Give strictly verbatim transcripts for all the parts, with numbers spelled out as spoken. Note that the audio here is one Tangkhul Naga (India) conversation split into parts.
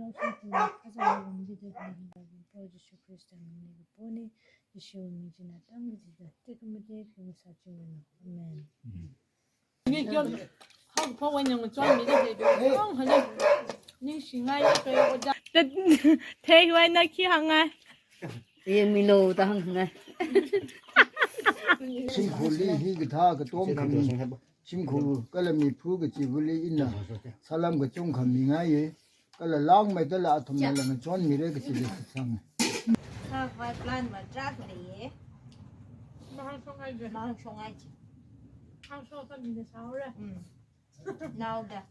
Aja wungdida khalei Proho Jishu Khrista mingli kaponi, Jishu ming china tang kachida tekhamatei kharing sāchingranu. Amen. Ni kyo, hao pho wan yang chon mi de de, ang hale. Ningshingai ya kaya oja. Theiwui eina khi hāngngai. Yangmilu da hāngngai. Shimkhurli hikathā katom khami, shimkhur kala miphu kachiva̱li ina salam kachungkha mingaiya. Kala langmeida la athumna la ngachonmira kachili shitsanga. Sākhavai plan machak leiya. Mahāngshongai je. Mahāngshongai je. Hāngshokta mina sāhaora. Mm. Naoda.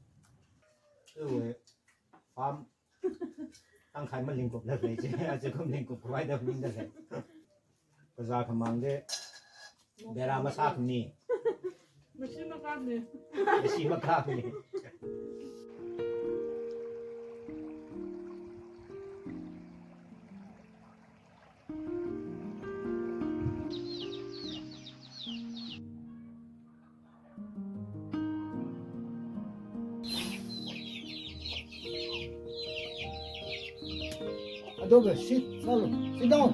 Iwui farm tangkhai malingkup la lei je. Aja kum lingkup khavai da ning da lei. Bazar khamang de bera masākhami. Masi makapmi. Masi makapmi. Adobe, sit, follow, sit down.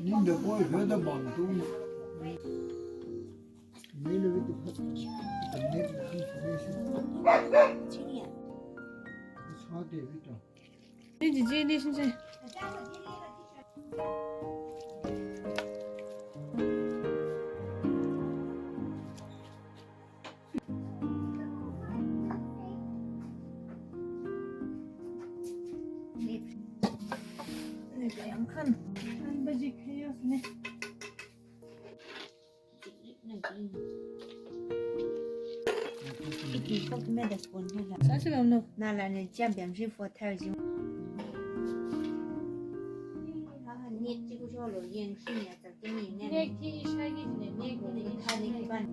Ningda koi pheda bang tung. Mele wit phat. Net na information. Sa de wit. Ni jiji ni shin shin. Khan, khan baji chaos ne. Iti kok me da spoon hela. Sāsi bam no. Nala ne champion shi for thousand. Net chi ku sholo yen shi ne ta kini ne. Net ki shai ki ne, net ki ne. Kha ne ki ban.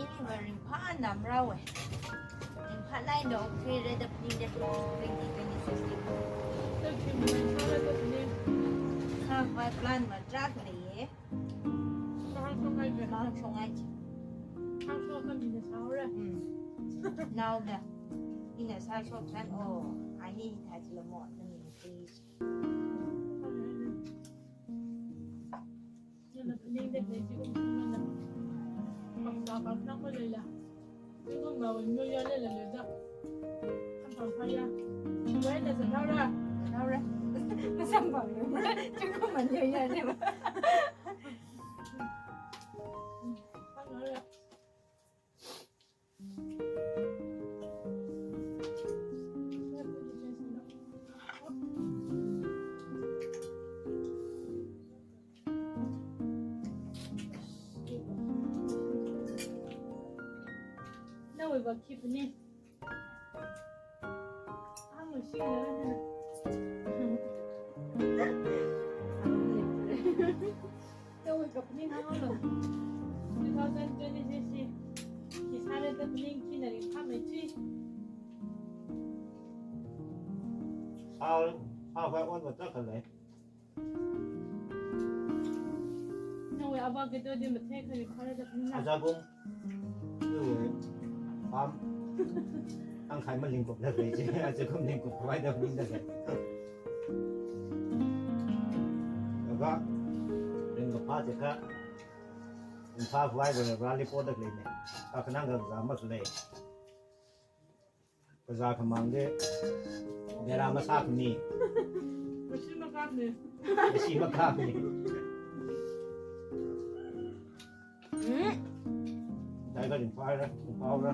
Iniva ringphā namrāwe. Ringphā laida okthuira da phaningde twenty twenty-six li. Sākhavai plan va tarākha leiye. Mahāngshongai chi. Mahāngshongai chi. Hāngshok kha mina sāhaora. Hmm. Naoda. Ina sāshok tharan, oh, ani thā chila mo, na mina sāi chi. Nana phaningda lei chi kum nana. Pangda pangda maleila. Zingkum mawui New Year leila leida. Samphang phāya. Wui na zathaora. Zathaora. Masamphang leira. Zingkum ma New Year leiva. Phāngaora. Nawui va khi phani. Ang lo shi na. Nawui kaphaning hānglo. Two thousand twenty-six hi. Khi sāra da phaning khina ringphāmei chi. How, how I want to talk like. Nawui āvā kato di mathei kha ringphāra da phaning na. Aja kum. Nawui farm. Ang khai malingkup da lei chi. Aja kum lingkup khavai da phaning da lei. Laga ringkaphā chi kha. Ringphā khavai da rali po da lei ne. Kakhanang kazā maslei. Kazā khamang de, bera masākhami. Masi makapmi. Masi makapmi. Hmm? Ai ka ringphāra, ringphāra.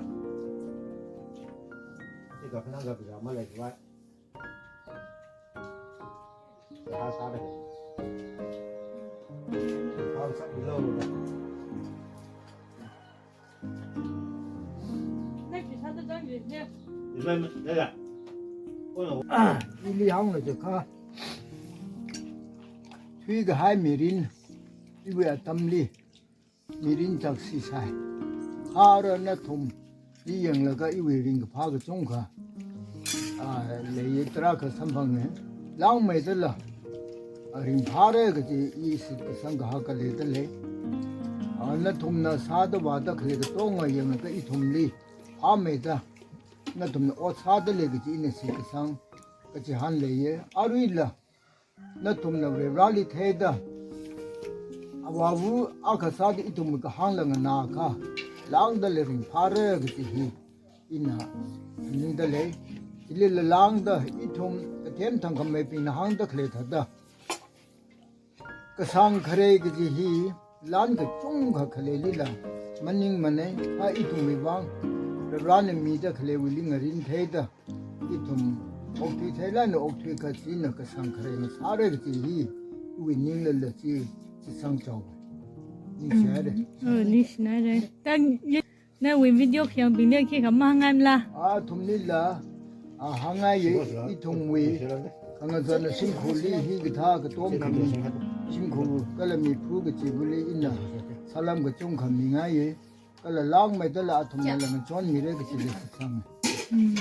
Chi ka khanang ka pira malei vai. Ka sāda. Ringphā sā below. Naki sāda zangde ne. Ringphā, ya, ya. Ono. Ili hānglu jiakha. Thuikahai mirin. Iwui atamli. Mirin chāksi sai. Ara nathumli yanglaga iwui ringkaphā kachungkha, a, leiya tarākha samphanga. Langmeidala, a, ringphāra kaji i shitkasang kahaka leidalei. A, nathumna sāda vāda khalei katonga yanglaga ithumli phāmeida, nathumna ot sādalei kaji ina shitkasang kachihān leiya. Aruila, nathumna Varivarāli theida, avāva akha sāda ithum kahāngla nganākha, lāngdalei ringphāra kaji hi ina ningdalei. Chilila lāngda ithum kathem thangkhameibingna hāngda khalei thāda, kasāng kharei kaji hi lan kachungkha khaleilila maningmanei, kha ithumwui vang Varivarāna mida khaleiwuili ngarintheida, ithum okthui theilaga okthui kachina kasāng kharei ngasāra kaji hi iwui ninglala chi, chi sangchao. Ningshihaira. Mm. Oh, ningshihaira. Tang ye, nawui video khayangbingli khikha mahāngngaimala? Athumlila, a, hāngngaiya, ithumwui khangazana shimkhurli hikathā katom khami, shimkhur kala miphu kachivali ina salam kachungkha mingaiya. Kala langmeidala athumnala ngachonmira kachili sāsang. Mm.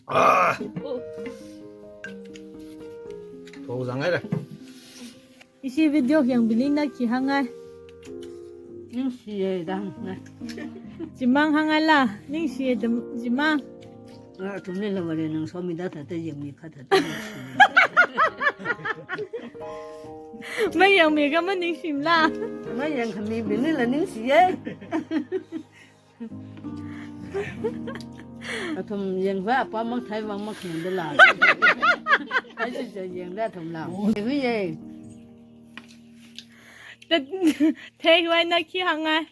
Ah! Thou zangngaira. Ishi video khayangbingli na khi hāngngai? Ningshiya da hāngngai. Chimang hāngngaila, ningshiya da chimang. A, athumlila Varena ngasomida thāda yangmi kha thāda ningshi. Mayangmikha maningshimala? Mayangkhamibinglila ningshiya. Athum yangva apa mang thai vang mang khangdala. Ai, chi chi yangda athumla. Hui ye. Tat, thei hui na khi hāngngai?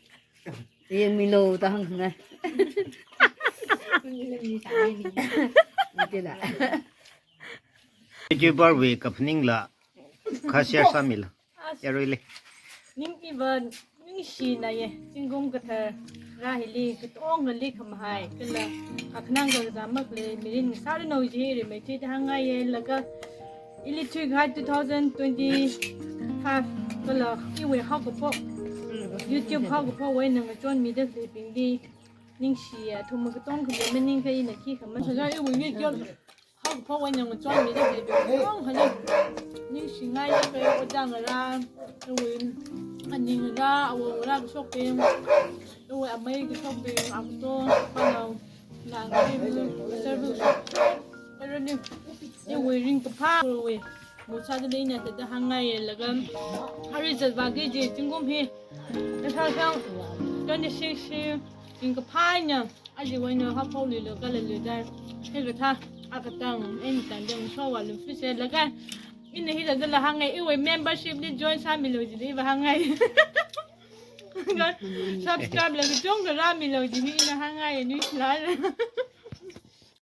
Yangmilu da hāngngai. Mitila. Thank you, Barbie, kaphaningla. Kha share sāmila. As- Yaruili. Ning iva ningshinaye, zingkum kathara hili, katongali khamahai, kala kakhanang kakazā makhalei mirin sāranu ji rimeithuida hāngngaiya, laga ili thuikahai two thousand twenty-five, kala iwui haokaphok, YouTube haokaphok eina ngachonmida khaleibingli ningshiya, athum katongkhali maningakha ina khikha ma. Sāda iwui YouTube haokaphok eina ngachonmida khaleibing katongkhali ningshingaiya, kala ojā ngarā, iwui aning ngarā, awo ngarā kashokbing, iwui amei kashokbing, ato, panao, nang, service, everything. Iwui ringkaphā, iwui mosāda leina thāda hāngngaiya, laga arui zatvāki kaji zingkum hi, ithāthang twenty-six hi ringkaphā eina, aja eina haophokluilu kala luida, hikathā akatang eina tangda ngashowa lupfuse, laga ina hithādala hāngngai, iwui membership li join sāmilu jida iva hāngngai. Subscribe la kachungkha rāmilu jida ina hāngngai, ningshilala.